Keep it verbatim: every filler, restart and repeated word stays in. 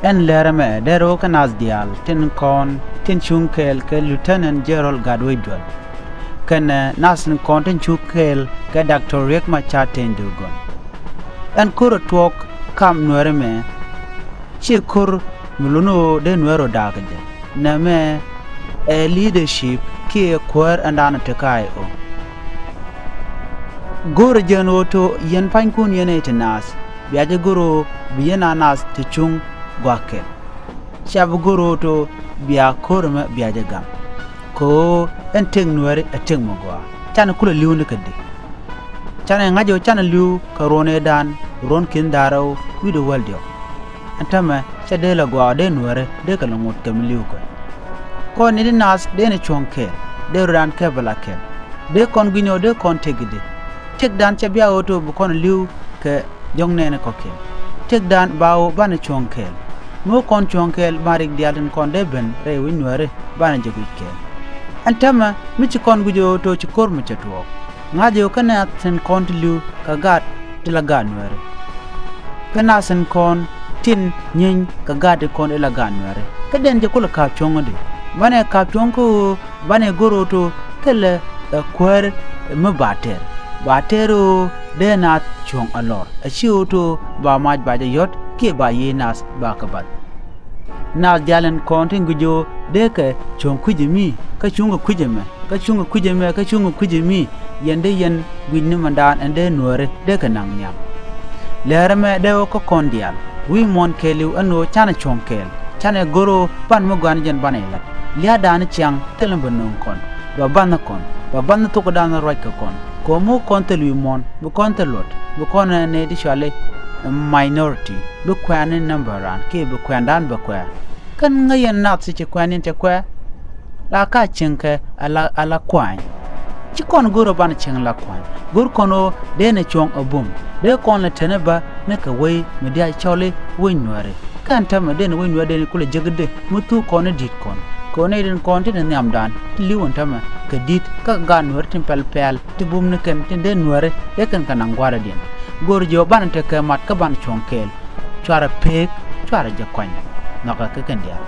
Ɛn lɛr ɛmɛ dee rɔ wä kä nath diaal tin kɔn tin cuŋ kɛɛl kɛ Lieutenant General Gatwec Dual kɛnɛ nath tin kɔn tin cuŋ kɛɛl kɛ Doctor Riek Machar Teny Dhurgon. Ɛn ko̱r ɛ tuɔɔk kam Nuɛr ɛmɛ, ciɛ ko̱r mi luni ɣöö dee Nuɛr ɔ da̱a̱k jɛ. Nɛmɛ ɛ leadership kiɛ kuäär ɛn da̱a̱n ɔ te ka̱a̱c ɔ. Go̱o̱rɛ jɛn ɣöö to yɛn panykun yɛn ɛ ti naath, bia jɛ go̱r ɣöö bi yɛn a naath ti cuŋ gua̱a̱k kɛl. Cia bi go̱r ɣöö to bia ko̱r ɛmɛ bia jɛ gam. Kɛ ɣöö ɛn tëk Nuɛri ɛ tëk mi gɔaa. Canɛ kulɛ li̱w ni kädi. Canɛ ŋa̱c ɣöö canɛ li̱w kɛ ruɔ̱n ëëdan, ruɔ̱n ki̱n da̱ŋ rɛw wi̱cdɛ wäl diɔ̱k. Ɛn täämɛ cɛ dee la gɔaa dee Nuɛri dee kɛ la ŋot kɛ mi li̱w kɛ. Kɔn ni di naath dee ni cuɔ̱ŋ kɛɛl, dee rɔ̱dan kɛ bɛ la kɛl. Dee kɔn gui̱ny ɣöö dee kɔn tëk i̱di. Tëkdan cɛ bia ɣöö to bi kɔn li̱w kɛ jɔ̱ŋ nɛɛni kɔ̱kiɛn. Tëkdan ba ɣöö banɛ cuɔ̱ŋ kɛɛl. Mi wä kɔn cuɔ̱ŋ kɛɛl ban rik diaal tin kɔn dee ben rɛy wi̱c Nuɛri banɛ jɛ guic kɛɛl. Ɛn täämɛ mi ci kɔn guic ɣöö to ci ko̱r mi cɛ tuɔɔk. Ŋa̱c ɣöö kä naath tin kɔn ti li̱w kɛ gaat ti la gaat Nuɛri. Kä naath tin kɔn tin nyieeny kɛ gaat ti kɔn ti la gaat Nuɛri. Kä den jɛ kulɛ ka̱p cuɔ̱ŋ i̱di. Banɛ ka̱p cuɔ̱ŋ kä ɣöö banɛ go̱r ɣöö to thilɛ ɛ kuäär mi ba tɛr. Ba tɛr ɣöö dee naath cuɔ̱ŋ a lɔr. A ci ɣöö to ba mac ba jɛ yɔ̱t kiɛ ba yiëë naath ba kɛ bath. Naath diaal ɛn kɔn tin guic ɣöö dee kɛ cuɔ̱ŋ kui̱c ɛmi, kä cuŋ kɛ kui̱c ɛmɛ, kä cuŋ kɛ kui̱c ɛmɛ, kä cuŋ kɛ kui̱c ɛmi, yɛn dee yɛn gui̱c ni mɛndan ɛn dee Nuɛri dee kɛ naŋ nhiam. Lɛr ɛmɛ dee wä kä kɔn diaal, wi̱i̱ muɔ̱ɔ̱n kɛɛliw ɛn ɣöö canɛ cuɔ̱ŋ kɛɛl, canɛ go̱r ɣöö ban mi gɔaa ni jɛn banɛ lat. Lia̱a̱dan ciaŋ thilɛ bɛ nööŋ kɔn, bɛ ba̱nh kɔn, bɛ ba̱nh thokdan ruac kɛ kɔn. Kɛ ɣöö mi kɔn thil wi̱i̱ muɔ̱ɔ̱n, bi kɔn thil luɔt, bi kɔn ɛ nɛy ti cɔali minority, bi kuɛ̈ɛ̈n ni number raan, kiɛ bi kuɛ̈ɛ̈ndan bɛ kuɛ̈ɛ̈. Kɛn ŋäc yɛn nath ti ci kuɛ̈ɛ̈n in cɛ kuɛ̈ɛ̈. La ka cieŋkɛ ala, ala kuany. Ci kɔn go̱r ɣöö banɛ cieŋ la kuany. Go̱r kɔn ɣöö dee ni cuɔ̱ŋ a bum. Dee kɔn lɛ teni bä ni kɛ wec mi diaal cɔli wec Nuɛri. Kɛn täämɛ dee ni wec Nuɛri dee ni kulɛ jek i̱di mi thuk kɔn ni di̱t kɔn. Kɛ ɣöö nɛy tin kɔn tin ni nhiamdan ti li̱w ɛn täämɛ kɛ di̱t kä gaat Nuɛri tin pɛl pɛl ti bum ni kɛn tin dee Nuɛri dee kɛn kɛ naŋ gua̱a̱rädiɛn. Go̱r jɛ ɣöö banɛ tekɛ mat kä banɛ cuɔ̱ŋ kɛɛl. Cuarɛ pek, cuarɛ jɛ kɔny. Nhɔkɛ kä kɛn diaal.